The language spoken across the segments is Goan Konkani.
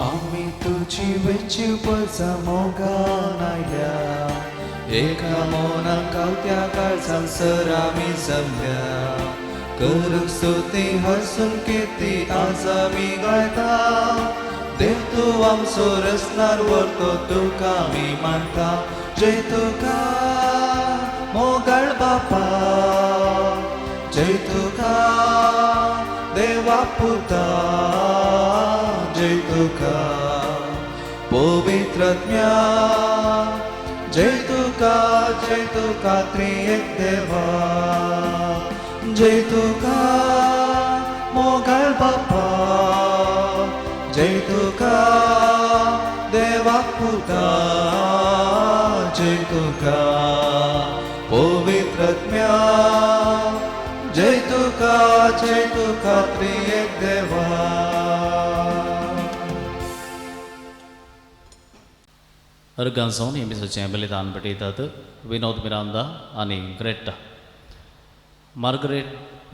आमी तुजी वेची पजा मोगान आयल्या, एका मनान गावत्या काळजान सर आमी जमल्या. करूंक स्तुती हसून कीर्ती आज आमी गायता, देव तूं आमचो रचणार व्हरतो तुका आमी मानता. जय तुका मोगाळ बापा, जय तुका देवा पुता, जय तुका पवित्र आत्म्या, जय तुका, जय तुका त्रिएक देवा, जय तुका मोगाळ बापा, जय तुका देवा पुता, जय तुका पवित्र आत्म्या, जय तुका, जय तुका त्रिएक देवा. अर्गां जावन हें मिसाचें बलिदान भेटयतात विनोद मिरांदा आनी ग्रेटा, मार्गरेट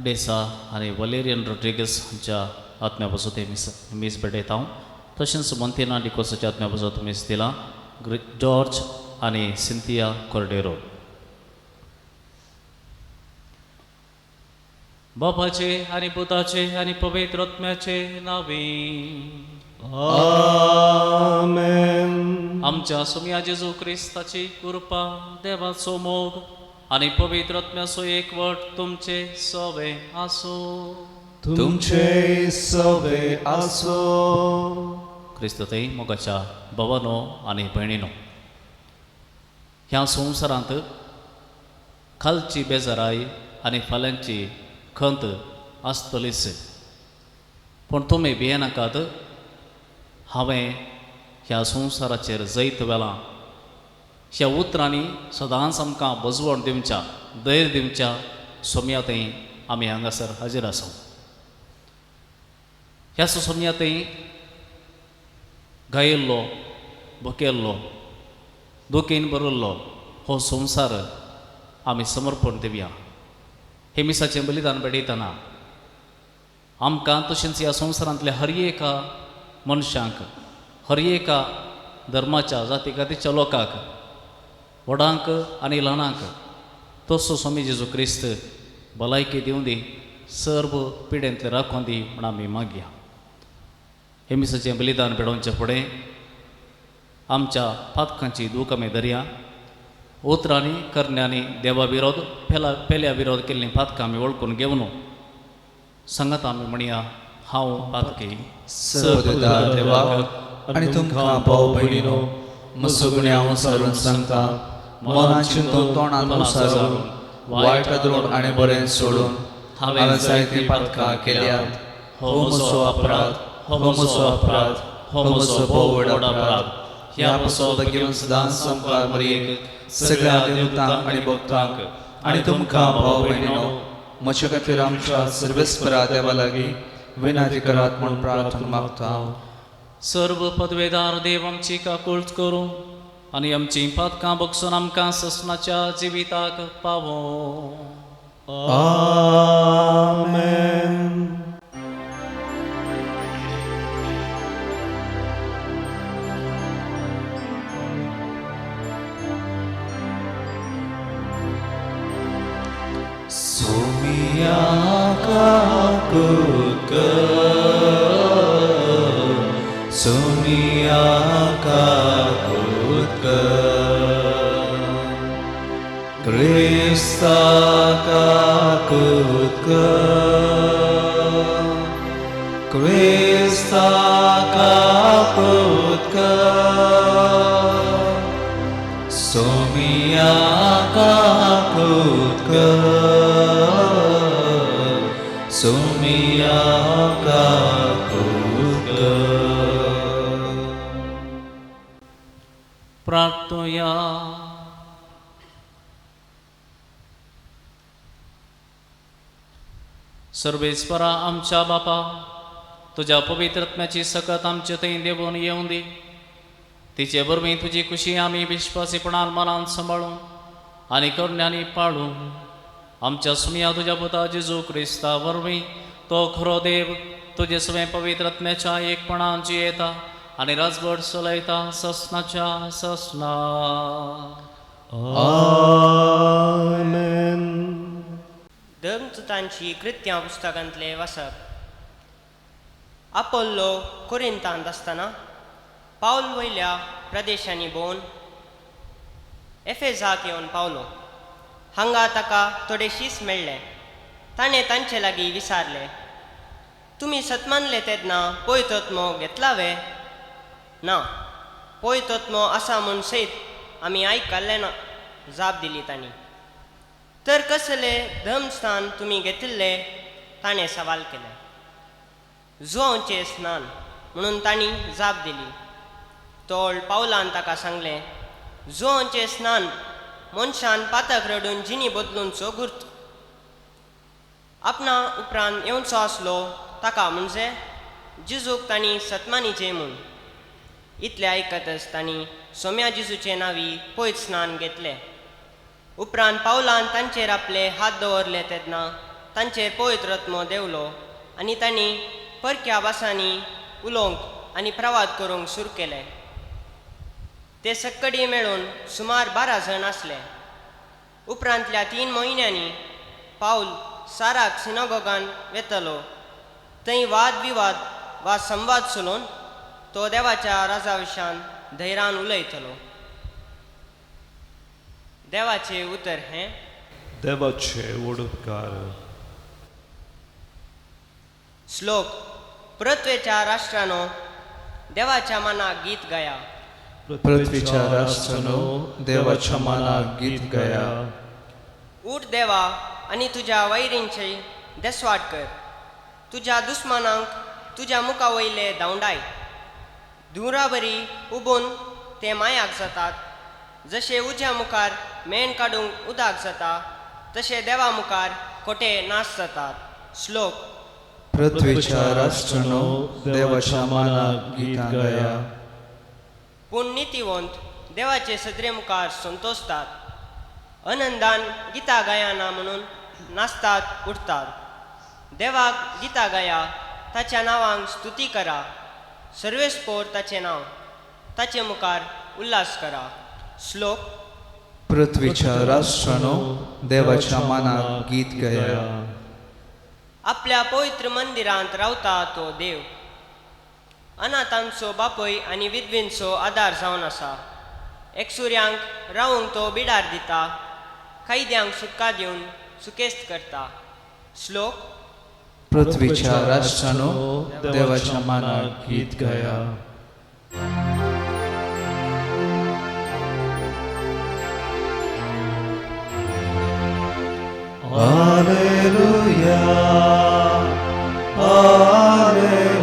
डेसा आनी वलेरियन रोड्रिगस हांच्या आत्म्या पासत हें मीस मीस भेटयता हांव. तशेंच मंतिना डिकोसाच्या आत्म्या पासत मीस दिलां जॉर्ज आनी सिंथिया कोर्डेरो. बापाचे आनी पुताचे आनी पवित्र आत्म्याचे नांवी आमेन. आमच्या सोमया जेजू क्रिस्ताची कृपा, देवाचो मोग आनी पवित्र आत्म्याचो एकवट तुमचे सवे आसूं. तुमचे सवे आसूं. क्रिस्त थंय मोगाच्या भावानो आनी भयणीनो, ह्या संवसारांत कालची बेजाराय आनी फाल्यांची खंत आसतलीच, पूण तुमी भियेनाकात. हांवें ह्या संवसाराचेर जैत व्हेलां. ह्या उतरांनी सदांच आमकां बजवण दिवच्या, धैर्य दिवच्या सोम्या थंय आमी हांगासर हाजीर आसा. ह्या सोम्या थंय गायिल्लो, भुकेल्लो, दुखीन भरिल्लो हो संवसार आमी समर्पण दिवया. हे मिसाचें बलिदान भेटयतना आमकां तशेंच ह्या संवसारांतल्या हर एका मनशांक, हर एका धर्माच्या जाती कातीच्या लोकांक, व्हडांक आनी ल्हानांक तसो स्वामी जेजू क्रिस्त भलायकी दिवं दी, सर्व पिडेंतले राखून दी म्हण आमी मागया. हे मिसाचें बलिदान भेटोवचे फुडें आमच्या पातकांची दूख आमी धरया. उतरांनी करण्यांनी देवा विरोध पेला पेल्या विरोध केल्लीं पातकां आमी वळखून घेवन सांगात आमी म्हणया, हांव पातकी. सर्वदा देवाक आनी तुमकां भाव भयणीनो म्हजो गुन्यांव सारून सांगता, मनान चिंतून तोंडान उसारून वायट आदरून आनी बरें सोडून हांवें जायतीं पातकां केल्यात. हो म्हजो अपराध, हो म्हजो अपराध, हो म्हजो भोव व्हड अपराध. ह्या पासत घेवन सदांच संपार मरयेक सगळ्या देवतांक आनी भक्तांक आनी तुमकां भाव भयणीनो म्हजे खातीर आमच्या सर्वेस्परा देवा लागीं विनंती करात म्हूण प्रार्थना मागता. सर्व पदवेदार देव आमची काकूळट करूं आनी आमची पातकां बगसून आमकां ससनाच्या जिविताक पावो. आमेन. सोमिया काकुक, सोमिया काकुक, क्रिस्ता काकुक, क्रिस्ता काकुक, सोमिया काकुक, सोमिया काकुक. प्रार्थया. सर्वेस्परा आमच्या बापा, तुज्या पवित्र आत्म्याची सकत आमचे थंय देवून येवं दी. तिचे वरवीं तुजी खुशी आमी विश्वासीपणान मनान सांबाळून आनी करण्यांनी पाळूं. आमच्या सुमया तुज्या पुता जेजू क्रिस्ता वरवीं, तो खरो देव तुजे सवें पवित्र आत्म्याच्या एकपणान जियेता आनी राजवट चलयता ससनाच्या ससना. आमेन. धर्मदुतांची कृत्यां पुस्तकांतले वाचप. आपोल्लो कोरिंतांत आसतना पावल वयल्या प्रदेशांनी भोंवन एफेजाक येवन पावलो. हांगा ताका थोडे शीस मेळ्ळे. ताणें तांचे लागीं विचारलें, तुमी सतमानले तेन्ना पवित्र आत्मो घेतला वे? ना, पवित्र आत्मो आसा म्हूण सयत आमी आयकल्लें ना, जाप दिली तांणी. तर कसले धर्मस्थान तुमी घेतिल्ले? ताणें सवाल केलें. जुवांवचें स्नान म्हणून तांणी जाप दिली. तोळ पावलान ताका सांगलें, जुवांवचें स्नान मनशान पातक रडून जिणी बदलूनचो गुर्त. आपणा उपरांत येवचो आसलो ताका म्हणजे जेजूक तांणी सतमानीचे म्हूण. इतलें आयकतच तांणी सोम्या जेजूचे नांवी पयत स्नान घेतलें. उपरांत पावलान तांचेर आपले हात दवरले तेन्ना तांचेर पवित्र आत्मो देंवलो आनी तांणी परक्या भासांनी उलोवंक आनी प्रवाद करूंक सुरू केलें. ते सक्कडी मेळून सुमार 12 जाण आसले. उपरांतल्या 3 म्हयन्यांनी पावल साराक सिनागोगान वेतलो. थंय वाद विवाद वा संवाद चलोवन तो देवाच्या राजा विशान धैर्यान उलयतलो. देवाचें उतर हें. देवाचे उपकार. श्लोक. पृथ्वेच्या राष्ट्रानो देवाच्या मनाक गीत गाया. पृथ्वीच्या राष्ट्रानो देवाच्या मानाक गीत गाया. उठ देवा आनी तुज्या वैरींची देसवाट कर. तुज्या दुस्मानांक तुज्या मुखा वयले धांवडाय. धुंवराबरी उबून ते मायाक जातात. जशें उज्या मुखार मेण काडूंक उदक जाता तशें देवा मुखार खोटे नाश जातात. श्लोक. पृथ्वीच्या राष्ट्रानो देवाच्या मानाक गीत गाया. पूण नितीवंत देवाचे सदरे मुखार संतोषतात. आनंदान गितां गायना म्हणून नाचतात उठतात. देवाक गितां गाया, ताच्या नांवांक स्तुती करा. सर्वेस्पोर ताचें नांव, ताचे मुखार उल्हास करा. श्लोक. पृथ्वीच्या राष्ट्रानो देवाच्या मानाक गीत गाया. आपल्या पवित्र मंदिरांत रावता तो देव. अनाथांचो बापूय आनी विधवींचो आदार जावन आसा. एकसुऱ्यांक रावूंक तो बिडार दिता. कैद्यांक सुटका दिवन सुकेस्त करता. श्लोक. पृथ्वीच्या राष्ट्रानो देवाच्या मानाक गीत गाया. Alleluia, Alleluia,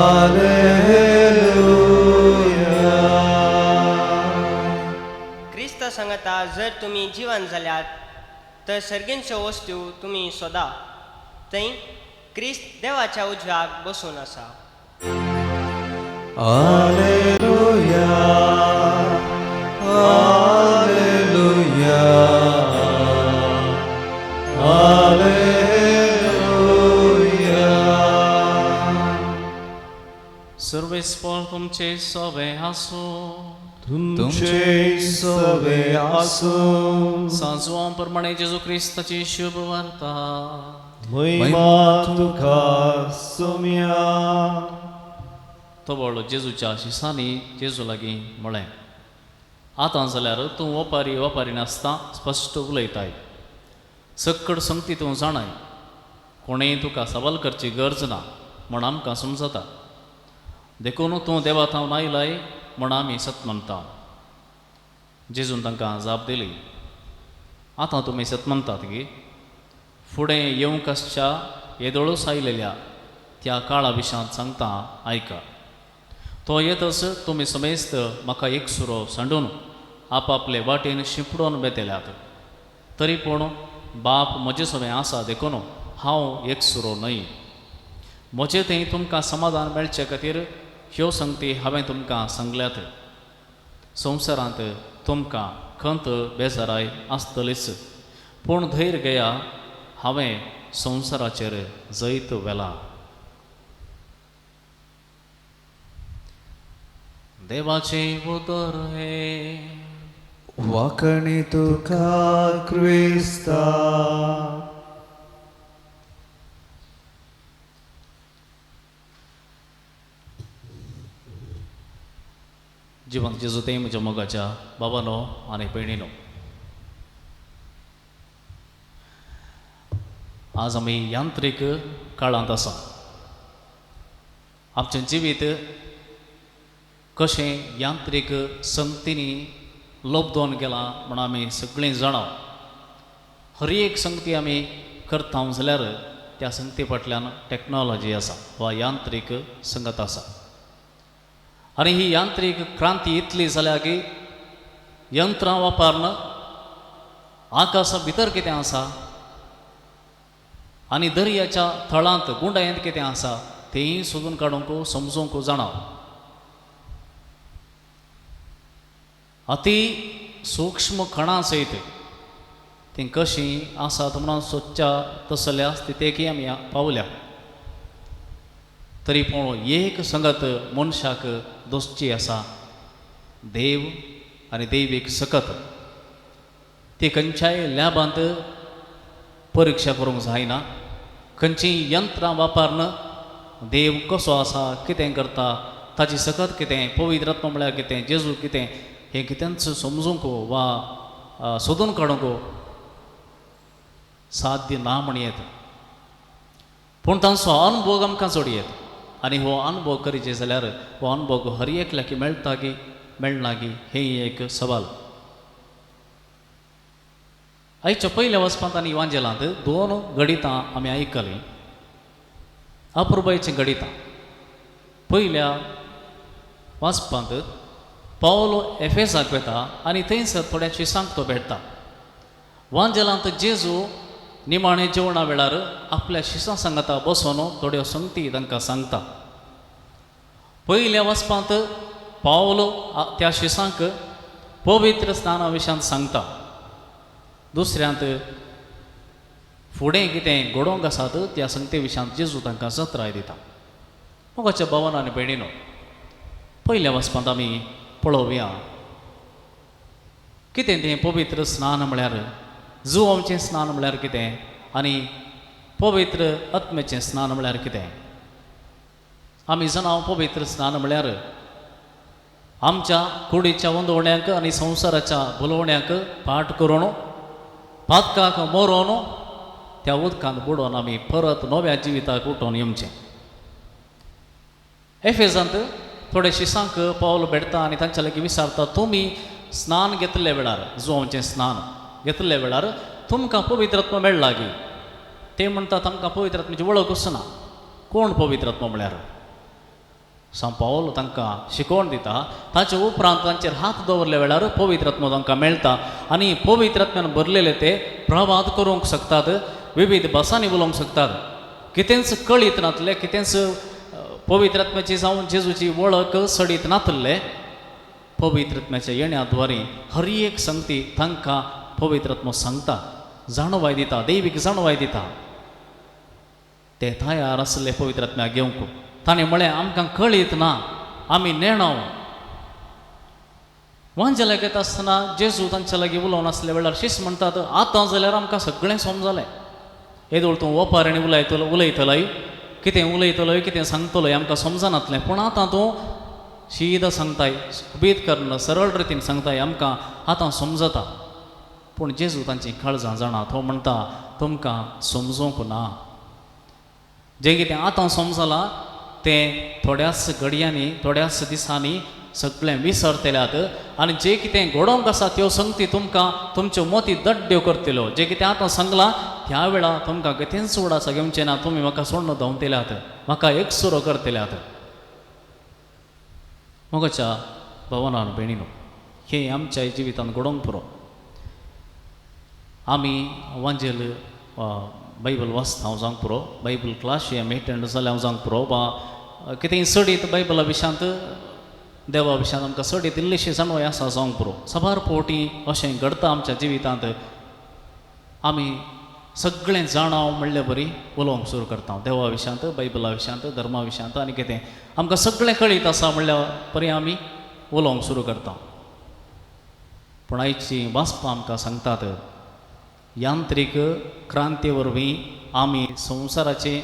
Alleluia. क्रिस्त संगता जर तुमी जिवन जाल्यात तर सर्गींच्यो वस्तू तुमी सोदा. थंय क्रिस्त देवाच्या उजव्याक बसून आसा. Alleluia, Alleluia, Alleluia. सर्वेस्पोर तुमचे सवे आसूं. तुमचे सवे आसूं. सांजवां प्रमाणे जेजू क्रिस्ताची शुभ वार्ता. महिमा तुका सोम्या. तवळ जेजूच्या शिसांनी जेजू लागीं म्हळें, आतां जाल्यार तूं वपारी वपारी नासता स्पश्ट उलयताय. सक्कड संगती तूं जाणाय. कोणेंय तुका सवाल करची गरज ना म्हण आमकां समजता. देखून तूं देवा थावन आयलाय म्हण आमी सत मानता. जेजून तांकां जाप दिली, आतां तुमी सत मानतात गी? फुडें येवंक आसच्या येदोळूच आयलेल्या त्या काळा विशांत सांगता आयका. तो येतच तुमी समेस्त म्हाका एकसुरो सांडून आपापले वाटेन शिंपडून वेतल्यात. तरी पूण बाप म्हजे सवें आसा देखून हांव एकसुरो न्हय. म्हजे थंय तुमकां समाधान मेळचे खातीर ह्यो संगती हांवें तुमकां सांगल्यात. संवसारांत तुमकां खंत बेजाराय आसतलीच, पूण धैर्य घेया, हांवें संवसाराचेर जैत व्हेलां. देवाचें उतर हें. वाकणी तुका क्रिस्ता. जिवंत जेजू ते म्हज्या मोगाच्या बाबानो आनी भयणीनो, आज आमी यांत्रीक काळांत आसा. आमचें जिवीत कशें यांत्रीक संगतींनी लोबदोन गेलां म्हूण आमी सगळीं जाणां. हर एक संगती आमी करता जाल्यार त्या संगती फाटल्यान टॅक्नोलॉजी आसा वा यांत्रीक संगत आसा. आनी ही यांत्रीक क्रांती इतली जाल्या की यंत्रां वापरून आकाशा भितर कितें आसा आनी दर्याच्या थळांत गुंडायेंत कितें आसा तेंय सोदून काडूंक समजूंक जाणा. अती सूक्ष्म कणां सयत तीं कशीं आसात म्हणून सोदच्या तसल्या स्थितेकय आमी पावल्या. तरी पूण एक संगत मनशाक दोसची आसा, देव आनी देवीक सकत. ती खंयच्याय लॅबांत परिक्षा करूंक जायना. खंयचीं यंत्रां वापरून देव कसो आसा, कितें करता, ताची सकत कितें, पवित्र आत्मा म्हळ्यार कितें, जेजू कितें, हें कितेंच समजूंक वा सोदून काडूंक साध्य ना म्हण येता. पूण तांचो अनुभव आमकां चड येता. आनी हो अनुभव करीचे जाल्यार हो अनुभव हर एकल्याक मेळटा की मेळना की हें एक सवाल. आयच्या पयल्या वचपांत आनी इवांजेलांत दोन गणितां आमी आयकलीं, अपुरबायचीं गणितां. पयल्या वाचपांत पावलो एफेसाक वता आनी थंयसर थोड्या शिसांक तो भेटता. वांजेलांत जेजू निमाणे जेवणा वेळार आपल्या शिसां सांगता बसून थोड्यो संगती तांकां सांगता. पयल्या वचपांत पावलो त्या शिसांक पवित्र स्नाना विशयांत सांगता. दुसऱ्यांत फुडें कितें घडोवंक आसात त्या संगते विशयांत जेजू तांकां जत्राय दिता. मोगाच्या भावान आनी भयणीनो, पयल्या वचपांत आमी पळोवया कितें तें पवित्र स्नान म्हळ्यार, जुवांचें स्नान म्हळ्यार कितें आनी पवित्र आत्म्याचें स्नान म्हळ्यार कितें. आमी जाणां पवित्र स्नान म्हळ्यार आमच्या कुडीच्या वंदवण्यांक आनी संवसाराच्या भुलोवण्यांक पाठ करून पातकाक मरोन त्या उदकांत बुडोवन आमी परत नव्या जिविताक उठोवन येवचें. एफेजांत थोडे शिसांक पावल भेटता आनी तांच्या लागीं विचारता, तुमी स्नान घेतले वेळार, जुवांचें स्नान घेतले वेळार तुमकां पवित्र आत्मा मेळ्ळा की? ते म्हणटात आमकां पवित्र आत्म्याची वळखूच ना. कोण पवित्र आत्मा म्हळ्यार? सांव पावल तांकां शिकवण दिता. ताचे उपरांत तांचेर हात दवरल्या वेळार पवित्र आत्मा तांकां मेळटा आनी पवित्र आत्म्यान भरलेले ते प्रवाद करूंक शकतात, विविध भासांनी उलोवंक शकतात. कितेंच कळीत नातले, कितेंच पवित्र आत्म्याची जावं जेजूची वळख सडीत नातले, पवित्र आत्म्याच्या येण्या द्वारे हर एक संगती तांकां पवित्र आत्मो सांगता, जाणवाय दिता, दैवीक जाणवाय दिता. ते तयार आसले पवित्र आत्म्याक घेवंक. ताणें म्हळें आमकां कळीत ना, आमी नेणाव. वांजेलाक येता आसतना जेजू तांच्या लागीं उलोवन आसल्या वेळार शीस म्हणटात, आतां जाल्यार आमकां सगळें समजलें. येदोळ तूं ओपार आनी उलयतलो उलयतलोय, कितें उलयतलोय, कितें सांगतलोय आमकां समजनातलें, पूण आतां तूं शीद सांगताय, उबीत करून सरळ रितीन सांगताय, आमकां आतां समजता. पूण जेजू तांची काळजां जाणा. तो म्हणटा तुमकां समजूंक ना. जें कितें आतां समजलां तें थोड्याच घडयांनी, थोड्याच दिसांनी सगळें विसरतल्यात आनी जें कितें घडोवंक आसा त्यो संगती तुमकां तुमच्यो मोती दड्ड्यो करतल्यो. जें कितें आतां सांगलां त्या वेळार तुमकां कितेंच उडासा घेवचें ना. तुमी म्हाका सोडून धांवतल्यात, म्हाका एकसुरो करतल्यात. मोगाच्या भावनान भयणीनो, हें आमच्या जिवितांत घडोवंक पुरो. आमी वांजेल बायबल वाचता हांव जावंक पुरो, बायबल क्लास आमी एटेंड जाल्या हांव जावंक पुरो, वा कितेंय चडीत बायबला विशयांत देवा विशयांत आमकां चडीत इल्लीशी जाणवाय आसा जावंक पुरो. साबार फावटी अशें घडता आमच्या जिवितांत, आमी सगळें जाणाव म्हणले बरी उलोवंक सुरू करता देवा विशयांत, बायबला विशयांत, धर्मा विशयांत आनी कितें आमकां सगळें कळीत आसा म्हणल्या परी आमी उलोवंक सुरू करता. पूण आयची वाचपां आमकां सांगतात यांत्रीक क्रांती वरवीं आमी संवसाराचे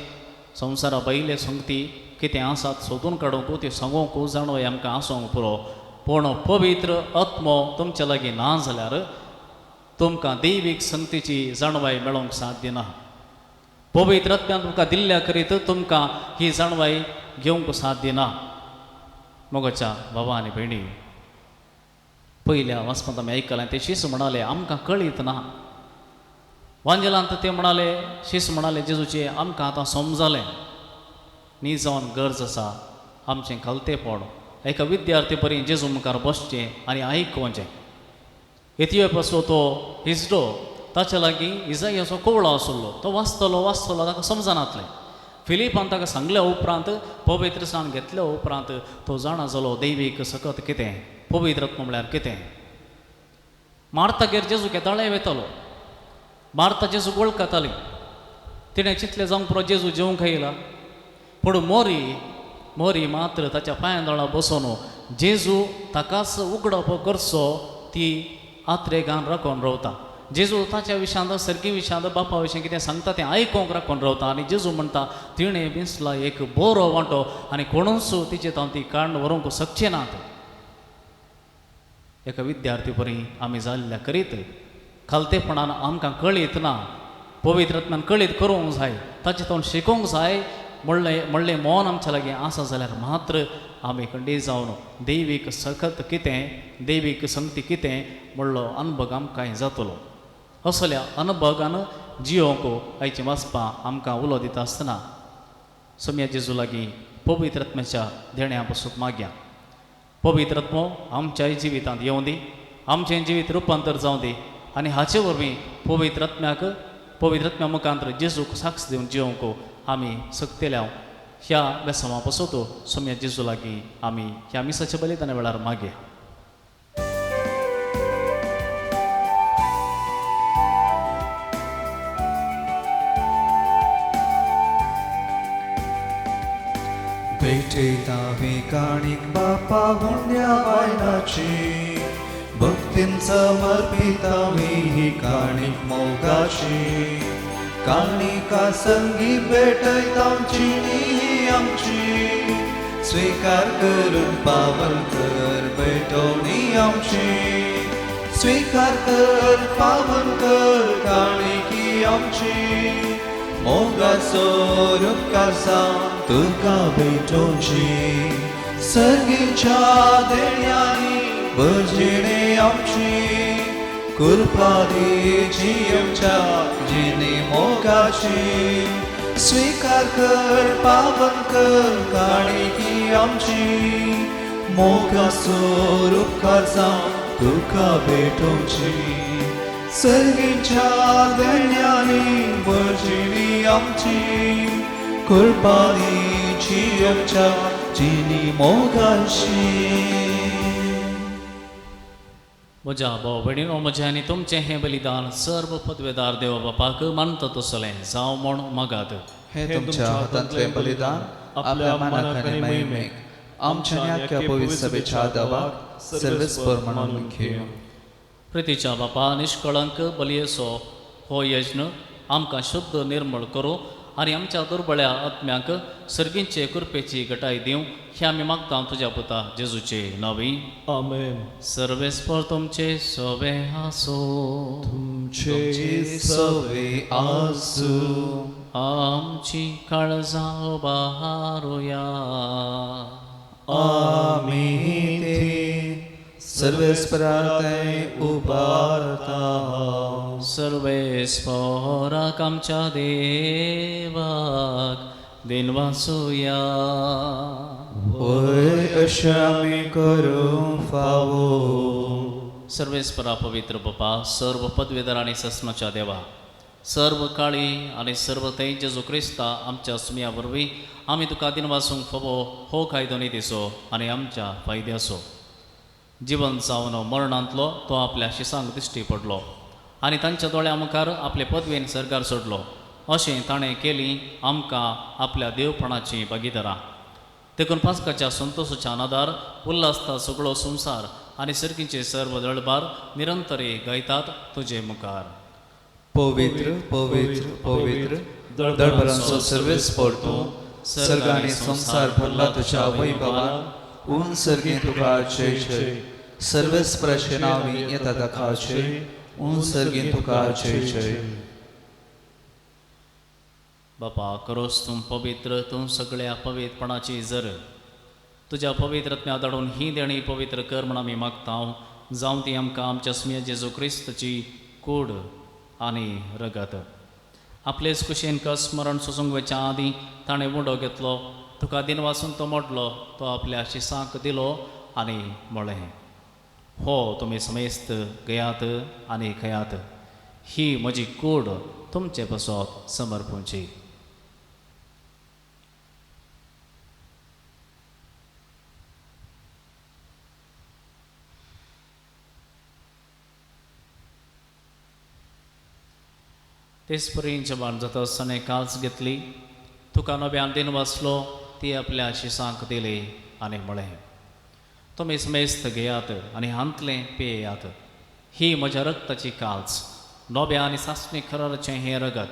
संवसारा भायले संगती कितें आसात सोदून काडूंक त्यो सांगूंक जाणवय आमकां आसूंक पुरो, पूण पवित्र आत्मो तुमचे लागीं ना जाल्यार तुमकां दैवीक संगतीची जाणवाय मेळोवंक साध्य ना. पवित्र आत्म्यान तुमकां दिल्ल्या करीत तुमकां ही जाणवाय घेवंक साध्य ना. मोगाच्या बाबा आनी भयणी, पयल्या वाचपांत आमी आयकलें ते शीस म्हणाले आमकां कळीत ना. वांजेलांत ते म्हणाले शीस म्हणाले जेजूचे आमकां आतां समजलें न्ही जावन गरज आसा आमचें खालतेपण एका विद्यार्थी परी जेजू मुखार बसचें आनी आयकोवचें. इथियोपियाचो तो हिजडो ताच्या लागीं इजायाचो कवळो आशिल्लो, तो वाचतलो वाचतलो ताका समजनातलें. फिलिपान ताका सांगल्या उपरांत पवित्र स्नान घेतल्या उपरांत तो जाणा जालो दैवीक सकत कितें, पवित्र आत्मो म्हळ्यार कितें. मार्तागेर जेजू केदाळे वेतालो, मार्ता जेजूक वळखताली, तिणें चिंतलें जावंक पुरो जेजू जेवंक आयला. पूण मोरी मोरी मात्र ताच्या पांयां दोळा बसून जेजू ताकाच उगडप करचो ती आत्रेगान राखून रावता. जेजू ताच्या विशयांत सर्गी विशयांत बापा विशय कितें सांगता तें आयकोंक राखून रावता. आनी जेजू म्हणटा तिणें बिंसला एक बरो वांटो आनी कोणूच तिचे तावन ती काडून व्हरूंक शकचे नात. एका विद्यार्थी परी आमी जाल्ल्या करीत खालतेपणान आमकां कळीत ना, पवित्र आत्म्यान कळीत करूंक जाय, ताचे तावन शिकोवंक जाय म्हणलें म्हणलें मौन आमच्या लागीं आसा जाल्यार मात्र आमी खंडीत जावन दैवीक सकत कितें, दैवीक संगती कितें म्हणलो अनुभव आमकां जातलो. असल्या अनुभवान जियोंक आयचीं वाचपां आमकां उलो दिता आसतना सोम्या जेजू लागीं पवित्र आत्म्याच्या देण्या पसून मागया. पवित्र आत्मो आमच्याय जिवितांत येवं दी, आमचें जिवीत रुपांतर जावं दी आनी हाचे वरवीं पवित्र आत्म्याक पवित्र आत्म्या मुखांतर जेजूक साक्ष दिवन जियोंक आमी सक्तेल्या ह्या बेसांवा पसोतो सोम्या जेजू लागीं आमी ह्या मिसाच्या बलिदाना वेळार मागया. भेटयता काणीक बापा हुंड्या बायलाची भक्तीन समर्पिता ही काणीक मोगाची काणिका संगी भेटयता चिणी आमची स्वीकार करून पावन कर भेटवणी आमची स्वीकार कर पावन कर काणिकी आमची मोगाचो उपकार जावन तुका भेटोवची सर्गीच्या देण्यांनी भरजिणे आमची कृपा दी आमच्या जिणे मोगाची स्वीकार कर पावन कर काणिकी आमची मोगाचो उपकार जावन तुका भेटोवची सर्गीच्या देण्यांनी भरजिणी आमची कृपा दी आमच्या जिणे मोगाची. म्हज्या भाव भयणीनो, म्हजें आनी तुमचें हें बलिदान सर्व पदवेदार देव बापाक मानता तसलें जावं म्हूण मागात. हे तुमच्या हातांतलें बलिदान आपल्या मानाक आनी महिमेक आमच्या आख्या पवित्र सभेच्या देवाक सर्वेस्पर म्हणून घेवं. प्रितीच्या बापा, निष्कळंक बलयेचो हो यज्ञ आमकां शुद्ध निर्मळ करूं आनी आमच्या दुर्बळ्या आत्म्यांक सर्गींचे कृपेची घटाय दिवं हे आमी मागता तुज्या पुता जेजूचे नांवी. आमेन. सर्वेस्पर तुमचे सवे आसूं. तुमचे सवे आसूं. आमची काळजां उबारुया. आमी सर्वेस्परांत उबारता. सर्वेस्पराक आमच्या देवाक दिनवासुया. वय अशें आमी करूंक फावो. सर्वेस्परा पवित्र बापा, सर्व पदवेदार आनी सस्माच्या देवा, सर्व काळी आनी सर्व थंय जेजू क्रिस्ता आमच्या सुमया वरवीं आमी तुका दिनवासूंक फावो हो कायदो नितीचो आनी आमच्या फायद्याचो. जिवन जावन मरणांतलो तो आपल्या शिसांक दिश्टी पडलो आनी तांच्या दोळ्या मुखार आपले पदवेन सरकार सोडलो. अशें ताणें केली आमकां आपल्या देवपणाची भागीदारां. देखून पास्काच्या संतोषाच्या आनादार उल्हासता सगळो संवसार आनी सर्गींचे सर्व दळबार निरंतरे गायतात तुजे मुखार. पवित्र पवित्र पवित्र दळभरांचो सर्वेस्पर तूं, सर्ग आनी संवसार भरला तुज्या वैभवान. उन सर्गीं तुका जय जय. सर्वेस्पराचे नांवी येता ताका जय. उन सर्गीं तुका जय जय. बापा करोस तूं पवित्र, तूं सगळ्या पवित्रपणाची जर तुज्या पवित्रत्म्या धाडून ही देणी पवित्र कर म्हण आमी मागता. जावं ती आमकां आमच्या सुम्या जेजू क्रिस्तची कूड आनी रगत. आपलेच कुशेन स्मरण सोसूंक वयच्या आदीं ताणें उंडो घेतलो, तुका दिन वासून तो मोडलो, तो आपल्या शिसांक दिलो आनी म्हळें, हो तुमी समेस्त घेयात आनी खेयात, ही म्हजी कूड तुमचे पासत समर्पूंची. तेच परी जेवण जाता आसतना काल्स घेतली, तुका नव्यान दिन वाचलो, ती आपल्या शिसांक दिली आनी म्हळें, तुमी समेस्त घेयात आनी हांतलें पियेयात, ही म्हज्या रक्ताची काल्स, नव्या आनी सासणी खराचें हें रगत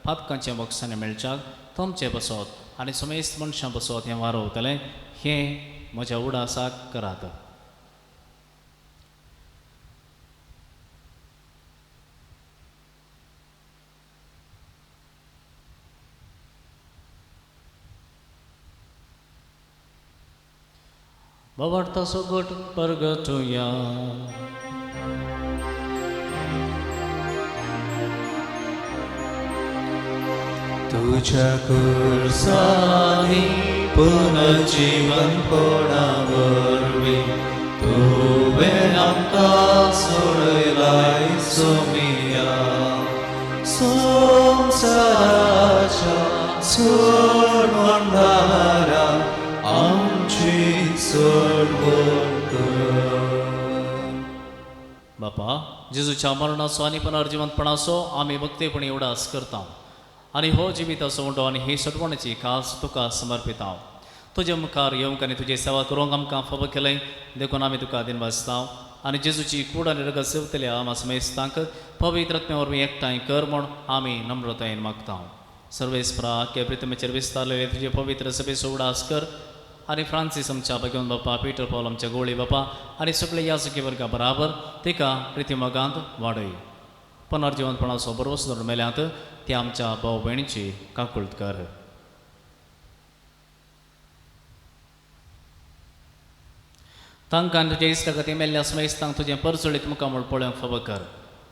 पातकांचें मोक्षांनी मेळच्याक तुमचें बसत आनी समेस्त मनशां बसत हें वारवतलें, हें म्हज्या उडासाक करात. बाबार्थाचो गट परगटुया. तुझ्या कुर्सानी पुनर्जीवन कोणा वरवीं तुवें आमकां सोडयलाय सोमिया. संवसाराच्या सोडवणदारा आमची सोडवण कर. बापा जेजूच्या मरणाचो आनी पुनर्जिवंतपणाचो आमी भक्तेपणी उडास करता आनी हो जिविताचो उंडो आनी ही सोडवणेची खास तुका समर्पिता. तुजे मुखार येवंक आनी तुजी सेवा करूंक आमकां फावो केलें देखून आमी तुका दिनवासता आनी जेजूची कूड आनी रगत सेवतल्या आमा समेस्तांक पवित्र आत्म्या वरवीं एकठांय कर म्हूण आमी नम्रतायेन मागता. सर्वेस्परा के प्रितमेचेर विस्तारलेले तुजे पवित्र सभेचो उडास कर आनी फ्रांसीस आमच्या भगवंत बापा, पीटर पॉल आमच्या गोळी बापा आनी सगळे याजकी वर्गा बराबर तिका प्रितिमोगांत वाडय. पुनर्जिवंतपणाचो भरवंसो धरून मेल्यात ती आमच्या भाव भयणीची काकुळट कर. तांकां तुजे इश्टागती मेल्ल्या समेस्तांक तुजें परजळीत मुखामळ पळोवंक फावो कर.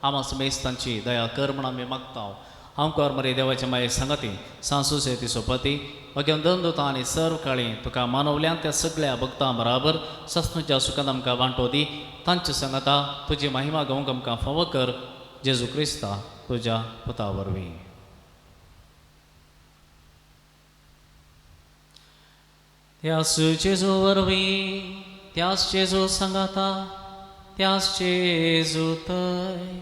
आमा समेस्तांची दया कर म्हण आमी मागता. आमकार मरे देवाचे माये सांगाती सांसुसे ती सोपाती अग्यान दंदुता आनी सर्व काळी तुका मानवल्यान त्या सगळ्या भक्तां बराबर सस्नुच्या सुखान आमकां वांटो दी. तांचे सांगाता तुजी महिमा गावंक आमकां फावो कर. जेजू क्रिस्ता तुज्या पुता वरवीं. त्यास जेजू वरवीं, त्यास जेजू सांगाता, त्यास जेजू तय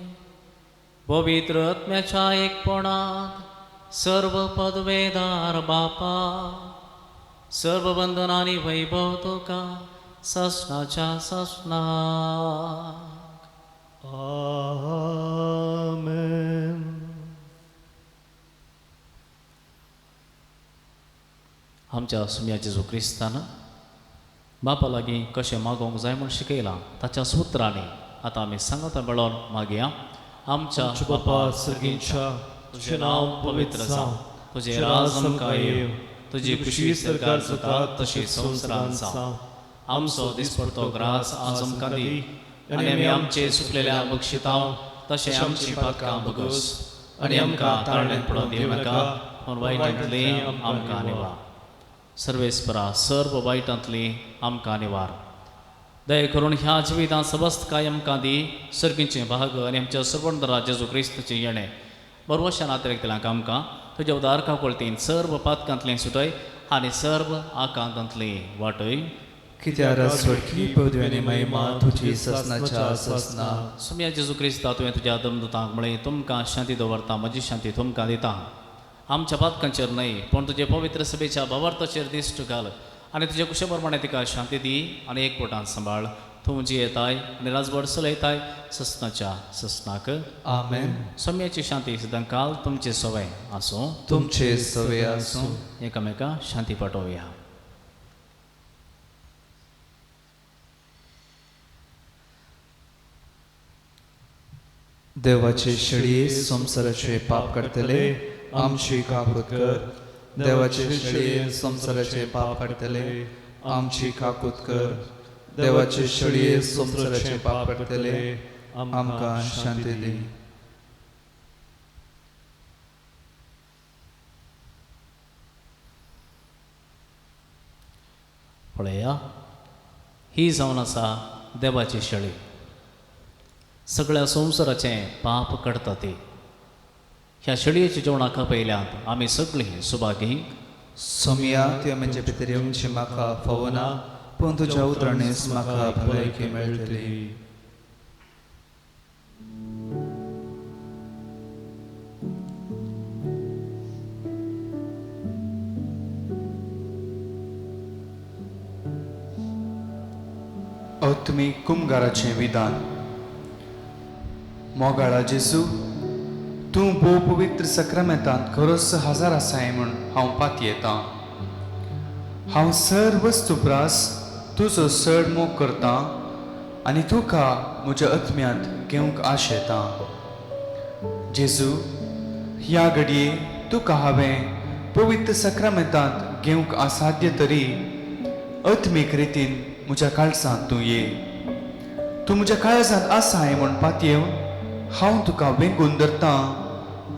पवित्र आत्म्याच्या एकपणांत सर्व पदवेदार बापा, सर्व बंधनांनी वैभव तुका ससनाच्या ससनाक. आमेन. आमच्या सुम्या जेजू क्रिस्तान बापा लागीं कशें मागोवंक जाय म्हूण शिकयलां ताच्या सुत्रांनी आतां आमी सांगता मेळोन मागया. आमच्या बापा सर्गींच्या, तुजें नांव पवित्र जावं, तुजें राज आमकां येवं, तुजी खुशी सरकार जाता तशी संवसारांत जावं. आमचो दिसपडतो ग्रास आज आमकां दी आनी आमी आमचे सुकलेल्या बक्षितांव तशें आमची पातकां भोगोस आनी आमकां ताळण्यांत पडोवन दिवं नाका, पूण वायटांतली आमकां निवार. सर्वेस्परा सर्व वायटांतली आमकां निवार. दया करून ह्या जिवितांत सबस्त आमकां दी सर्गींचें भाग आनी आमच्या सर्वंदरा जेजू क्रिस्तचें येणें बरवशान आतरेकतल्यांक आमकां तुज्या उदार काकुळतीन सर्व पातकांतलें सुटय आनी सर्व आकांतांतली वाटय. कित्याक स्वर्गीय पदवी आनी महिमा तुजी ससनाच्या ससना. सुम्या जेजू क्रिस्ता तुवें तुज्या दमदुतांक म्हळें, तुमकां शांती दवरता, म्हजी शांती तुमकां दिता. आमच्या पातकांचेर न्हय पूण तुजे पवित्र सभेच्या भावार्थाचेर दिश्ट घाल आनी तुज्या कुशे प्रमाणे तिका शांती दी आनी एकवटान सांबाळ. तूं जियेताय आनी राजवट चलयताय ससनाच्या ससनाक. आमेन. सोम्याची शांती सदांकाल तुमचे सवय आसूं. तुमचे सवे आसूं. एकामेका शांती पाठोवया. देवाचे शेळये संवसाराचे पाप काडटले आमची काकूत कर. देवाचे शेळये संवसाराचे पाप काडटले आमची काकूत कर. देवाचे शेळये संवसाराचे पाप काडटले आमकां शांती दी. पळया, ही जावन आसा देवाची शेळी, सगळ्या संवसाराचें पाप काडटा ती. ह्या शेळयेच्या जेवणाक पयल्यात आमी सगळीं सुभागी. सोमया, तुवें म्हजे भितर येवचें म्हाका फावना, पूण तुज्या उतरांनीच म्हाका भलायकी मेळटली. आत्मीक कुमगाराचें विधान. मोगाळा जेजू, तूं भोव पवित्र सक्रामेंतांत खरोच हजार आसाय म्हूण हांव पातयेतां. हांव सर वस्तू प्रास तुजो चड मोग करतां आनी तुका म्हज्या आत्म्यांत घेवंक आशेतां. जेजू, ह्या घडये तुका हांवें पवित्र सक्रामेंतांत घेवंक असाध्य तरी आत्मीक रितीन म्हज्या काळजांत तूं ये. तूं म्हज्या काळजांत आसाय म्हूण पातयेवन हांव तुका वेंगून धरतां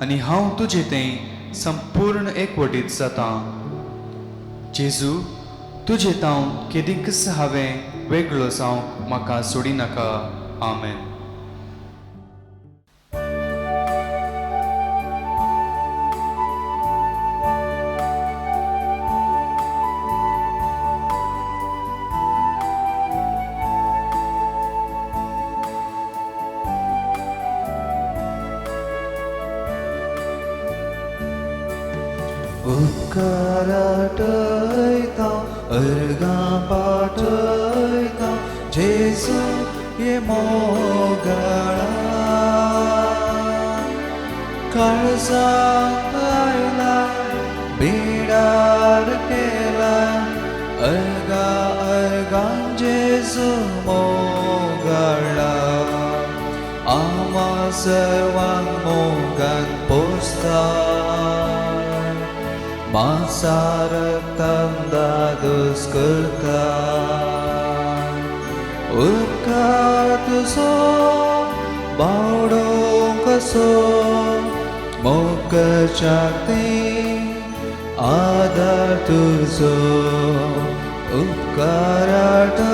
आनी हांव तुजे थंय संपूर्ण एकवटीत जातां. जेजू, तुजे तावन केदींकच हांवें वेगळो जावंक म्हाका सोडिनाका. आमेन. उपकाराटयता अर्गां पाठयता जेजू ये मोगाळा. काळजांत आयलाय बिडार केलाय अर्गा अर्गां जेजू मोगाळा. आमा सर्वांक मोगान पोसता मासारक्तान दादोस करता. उपकार तुजो बावडो कसो मोगाच्या ते आदार तुजो. उपकाराटयता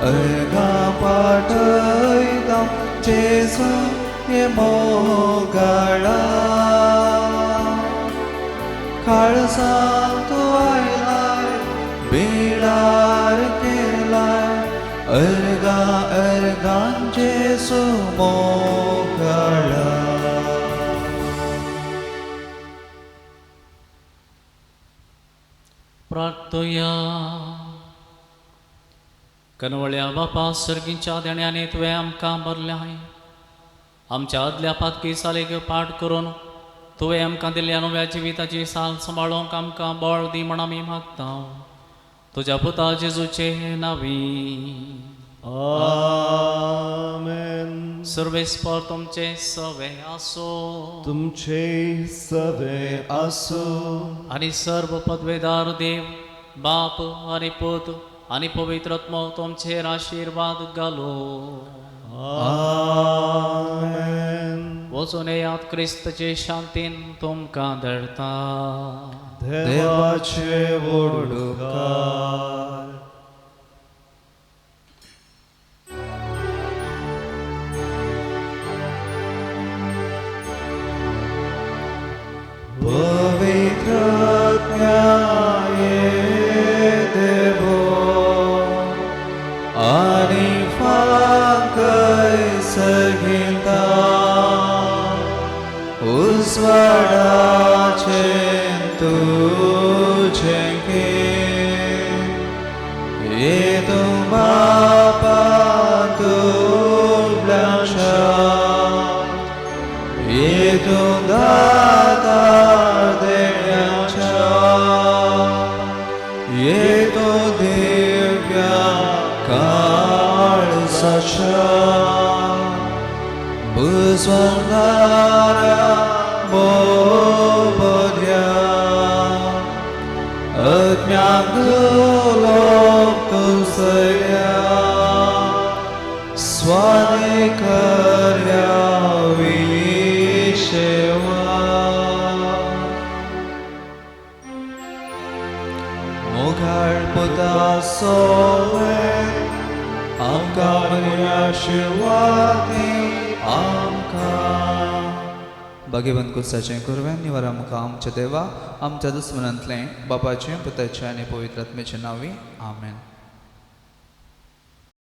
अर्गां पाठयता जेजू हे मोगाळा. काळजांत आयलाय बिडार केलाय अर्गा अर्गां जेजू मोगाळा. प्रार्थया. कनवळ्या बापा, सर्गींच्या देण्याने तुवें आमकां भरल्याय. आमच्या आदल्या पातकी सालेक पाठ करून तुवें आमकां दिल्ल्या नव्या जिविताची साल सांबाळूंक आमकां बळ दी म्हण आमी मागता. तुज्या पुता जेजूचे नांवी. आमेन. सर्वेस्पर तुमचे सवे आसो. तुमचे सवे आसो. आनी सर्व पदवेदार देव बाप आनी पूत आनी पवित्र आत्मो तुमचेर आशिर्वाद घालो. आमेन. वचून येयात, क्रिस्तचे शांतीन तुमकां धाडटा. देवाचे व्हडुकार. पवित्र आत्म्या देवो आनी फांकय सगिता उजवाडाचें तुजें बुजवणाऱ्या बोबऱ्या अज्ञान लोक तुसऱ्या स्वाने कर्या विशेवा मोगाळ पुता सोवे आमकां बरी आशिर्वाद आमकां भाग्यवंत कुसाचें कुरवें निवार आमकां आमच्या देवा आमच्या दुस्मनांतलें बापाचें पुताचें आनी पवित्र आत्म्याचें नांवी आमेन.